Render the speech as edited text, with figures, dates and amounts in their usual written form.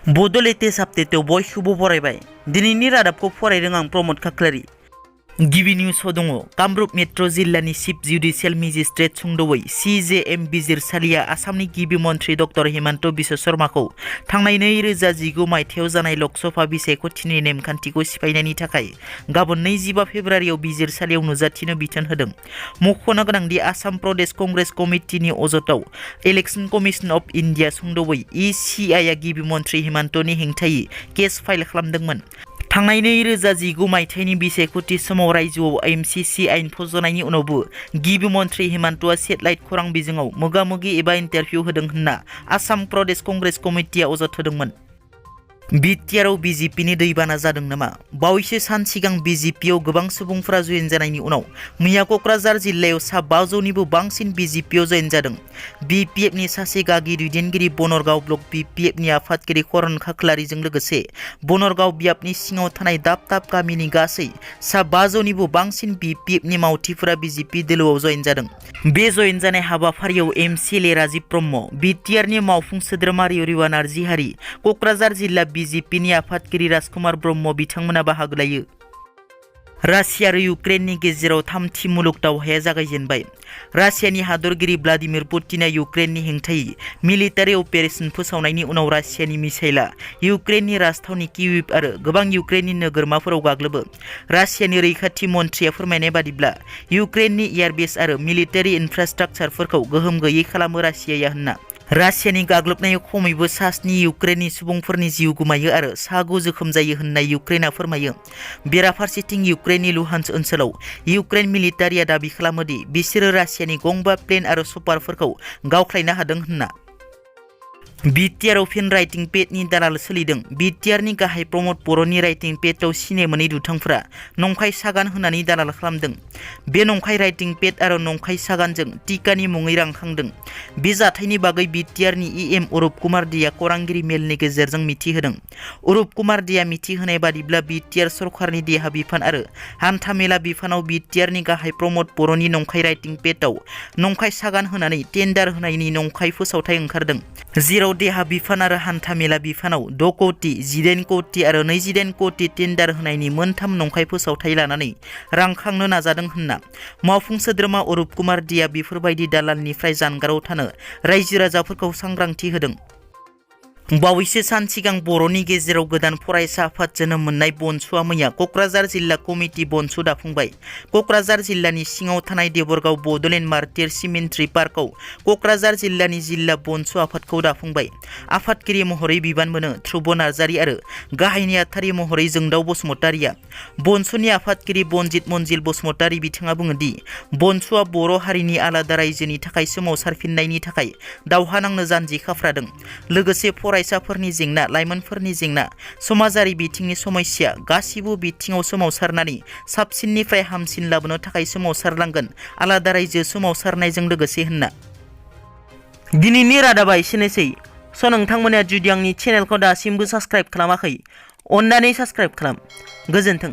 बड' लेटेस्ट आपडेटआव बयखौबो बरायबाय। दिनैनि रादाबखौ फरायदों आं प्रमद खाख्लारि। गिबि निउसआव दङ कामरुप मेट्र' जिल्लानि चिफ जुडिशियेल मेजिस्ट्रेट सुंद'यै CJM बिजिरसालिया आसामनि गिबि मन्थ्रि डक्टर हिमन्त बिश्व शर्माखौ थांनाय 2019 मायथाइयाव जानाय लकसभा बिसायख'थिनि नेमखान्थिखौ सिफायनायनि थाखाय गाबोन 25 फेब्रुवारियाव बिजिरसालियाव नुजाथिनो बिथोन होदों। मख'नो गोनांदि आसाम प्रदेश कंग्रेस कमिटिनि अजदआव इलेक्शन कमिशन अफ इन्डिया सुंद'यै ECI आ गिबि मन्थ्रि हिमन्तनि हेंथायै केस फाइल खालामदोंमोन। थांनाय 2019 मायथाइनि बिसायख'थि समाव रायजोआव MCC आयेन फज'नायनि उनावबो गिबि मन्थ्रि हिमन्तआ सेटेलाइट खौरां बिजोङाव मोगा-मोगि एबा इन्टारभिउ होदों होनना आसाम प्रदेश कंग्रेस कमिटिया अजद होदोंमोन। बिटिआरआव BJPनि दैबाना जादों नामा? बावैसो सान सिगां BJPआव गोबां सुबुंफोरा जयेन जानायनि उनाव मैया क'क्राझार जिल्लायाव सा 500निबो बांसिन BJPआव जयेन जादों। BPFनि सासे गागि दैदेनगिरि बनरगाव ब्लक BPFनि आफादगिरि खौरां खाख्लारिजों लोगोसे बनरगाव ब्याबनि सिङाव थानाय दाब दाब गामिनि गासै सा 500निबो बांसिन BPFनि मावथिफोरा BJP दोलोआव जयेन जादों। बे जयेन जानाय हाबाफारियाव MCLA राजिब ब्रह्म, बिटिआरनि मावफुं सोद्रोमारि रिवा नार्जिहारि, क'क्राझार जिल्ला BJPनि आफादगिरि राजकुमार ब्रह्म बिथांमोना बाहागो लायो। रासिया आरो इउक्रेननि गेजेराव थामथि मुलुग दावहाया जागायजेनबाय। रासियानि हादरगिरि व्लादिमिर पुतिना इउक्रेननि हेंथायै मिलिटारि अपारेशन फोसावनायनि उनाव रासियानि मिसाइला इउक्रेननि राजथावनि कियेभ आरो गोबां इउक्रेननि नोगोरमाफोराव गाग्लोबो। रासियानि रैखाथि मन्थ्रिया फोरमायनाय बादिब्ला इउक्रेननि एयारबेस आरो मिलिटारि इनफ्रास्ट्राक्चारफोरखौ गोहोम गैयै खालामो रासियाया होनना। रासियानि गाग्लोबनायाव खमैबो सा 7 इउक्रेननि सुबुंफोरनि जिउ गोमायो आरो सा 9 जोखोम जायो होनना इउक्रेनआ फोरमायो। बेराफारसेथिं इउक्रेननि लुहान्स ओनसोलाव इउक्रेन मिलिटारिया दाबि खालामो दि बिसोरो रासियानि गंबा प्लेन आरो चपारफोरखौ गावख्लायनो हादों होनना। बिटिआरआव फिन राइटिं पेडनि दालाल सोलिदों। बिटिआरनि गाहाय प्रमद बर'नि राइटिं पेडआव सिनाय मोनै दुथांफोरा नंखाय सागान होनानै दालाल खालामदों। बे नंखाय राइटिं पेड आरो नंखाय सागानजों टिकानि मुङै रां खांदों। बे जाथायनि बागै बिटिआरनि EM अरुप कुमार देआ खौरांगिरि मेलनि गेजेरजों मिथिहोदों। अरुप कुमार देआ मिथिहोनाय बादिब्ला बिटिआर सरकारनि देहा बिफान आरो हान्थामेला बिफानाव बिटिआरनि गाहाय प्रमद बर'नि नंखाय राइटिं पेडआव नंखाय सागान होनानै टेन्डार होनायनि नंखाय फोसावथाय ओंखारदों। जेराव देहा बिफान आरो हान्थामेला बिफानाव 6 कौटि, 18 कौटि आरो 28 कौटि टेन्डार होनायनि मोनथाम नंखाय फोसावथाय लानानै रां खांनो नाजादों होनना मावफुं सोद्रोमा अरुप कुमार देआ बेफोरबायदि दालालनिफ्राय जानगाराव थानो रायजो राजाफोरखौ सांग्रांथि होदों। बावैसो सान सिगां बर'नि गेजेराव गोदान फरायसा आफाद जोनोम मोननाय बनसुआ मैया क'क्राझार जिल्ला कमिटि बनसु दाफुंबाय। क'क्राझार जिल्लानि सिङाव थानाय देबरगाव बड'लेण्ड मार्टिर सिमेन्ट्रि पार्कआव क'क्राझार जिल्लानि जिल्ला बनसु आफादखौ दाफुंबाय। आफादगिरि महरै बिबान मोनो ध्रुब नार्जारि आरो गाहाय नेहाथारि महरै जोंदाव बसुमतारिया। बनसुनि आफादगिरि बनजित मनजिल बसुमतारि बिथाङा बुङो दि बनसुआ बर' हारिनि आलादा रायजोनि थाखाय सोमावसारफिननायनि थाखाय दावहा नांनो जानजि खाफ्रादों। लोगोसे फरायसाफोरनि जेंना, लाइमोनफोरनि जेंना, समाजारि बिथिंनि समस्या गासिबो बिथिङाव सोमावसारनानै साबसिननिफ्राय हामसिन लाबोनो थाखाय सोमावसारलांगोन आलादा रायजो सोमावसारनायजों लोगोसे होनना। दिनैनि रादाबा एसेनोसै। नोंथांमोना जुदि आंनि चेनेलखौ दासिमबो साबस्क्राइब खालामाखै, अन्नानै साबस्क्राइब खालाम। गोजोन्थों।